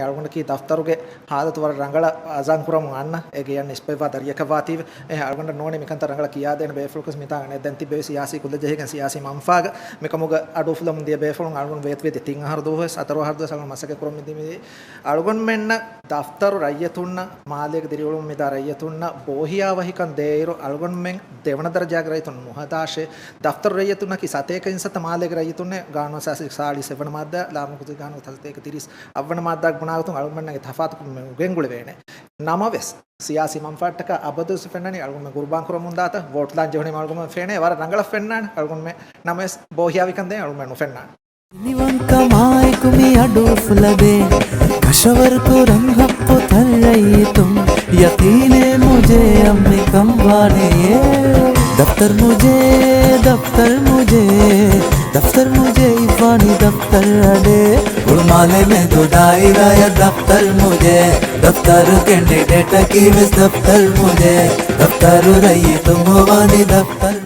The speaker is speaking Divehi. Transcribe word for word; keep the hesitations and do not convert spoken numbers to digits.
އަޅުގަނޑަކީ ދަފްތަރުގެ ހާލަތު ވަރަށް ރަނގަޅަށް އަޒާން ކުރަމުން އަންނަ އެ ގެޔަށް ނިސްބަތްވާ ދަރިޔަކަށް ވާތީވެ. އެ އަޅުގަނޑަށް ނޫނީ މިކަންތައް ރަނގަޅަށް ކިޔާދޭނެ ބޭފުޅަކުވެސް މިތާނގަ ނެތް. ދެން ތިއްބެވި ސިޔާސީ ކުލަޖެހިގެން ސިޔާސީ މަންފާގަ މިކަމުގަ އަޑުއުފުލަމުން ދިޔަ ބޭފުޅުން އަޅުގަނޑު ވޭތުވެދިޔަ ތިން އަހަރު ދުވަހުވެސް ހަތަރު އަހަރު ދުވަސް އަޅުގަނޑު މަސައްކަތް ކުރަމުން ދިމި އަޅުގަނޑުމެންނަށް ދަފްތަރު ރައްޔިތުންނަށް މާލޭގަ ދިރިއުޅުމުން މިދާ ރައްޔިތުންނަށް ބޯހިޔާވަހިކަން ދޭއިރު އަޅުގަނޑުމެން ދެވަނަ ދަރަޖާގެ ރައްޔިތުން ނުހަދާށޭ. ދަފްތަރު ރައްޔިތުންނަކީ ސަތޭކަ އިންސައްތަ މާލޭގެ ރައްޔިތުންނޭ. ގާނޫނު އަސާސީ ސާޅީސް އެއްވަނަ މާއްދާ، ލާމަގުޒީ ގާނޫނު ސަތޭކަ ތިރީސް އަށްވަނަ މާއްދާގެ ބުނާގޮތުން އަޅުގަނޑުމެންނަށް ތަފާތުކުރުމެއް ގެންގުޅެވޭނެ. ނަމަވެސް، ސިޔާސީ މަންފާއަށްޓަކާ އަބަދުވެސް ފެންނަނީ އަޅުގަނޑުމެން ގުރުބާން ކުރަމުންދާތަން، ވޯޓްލާން ޖެހުނީމަ އަޅުގަނޑުމެން ފެނޭ، ވަރަށް ރަނގަޅަށް ފެންނާނެ. އަޅުގަނޑުމެން ނަމަވެސް ބޯހިޔާވިކަން ދޭން އަޅުގަނޑުމެން ނުފެންނާނެ. މިވަންކަމާއެކު މި އަޑު އުފުލަދޭ، ކަށަވަރު ކުރަން ހައްގު ތައް ރައްޔިތުން، ޔަޤީނޭ މުޖޭ އަންމިކަން ވާނެޔޭ. ދަފްތަރު މުޖޭ، ދަފްތަރު މުޖޭ، ދަފްތަރު މުޖޭ އިއްވާނީ ދަފްތަރު އަޑޭ. ހުޅުމާލެ މެދު ދާއިރާއަށް ދަފްތަރު މުޖޭ، ދަފްތަރު ކެންޑިޑޭޓަކީ ވެސް ދަފްތަރު މުޖޭ، ދަފްތަރު ރައްޔިތުން ހޮވާނީ ދަފްތަރު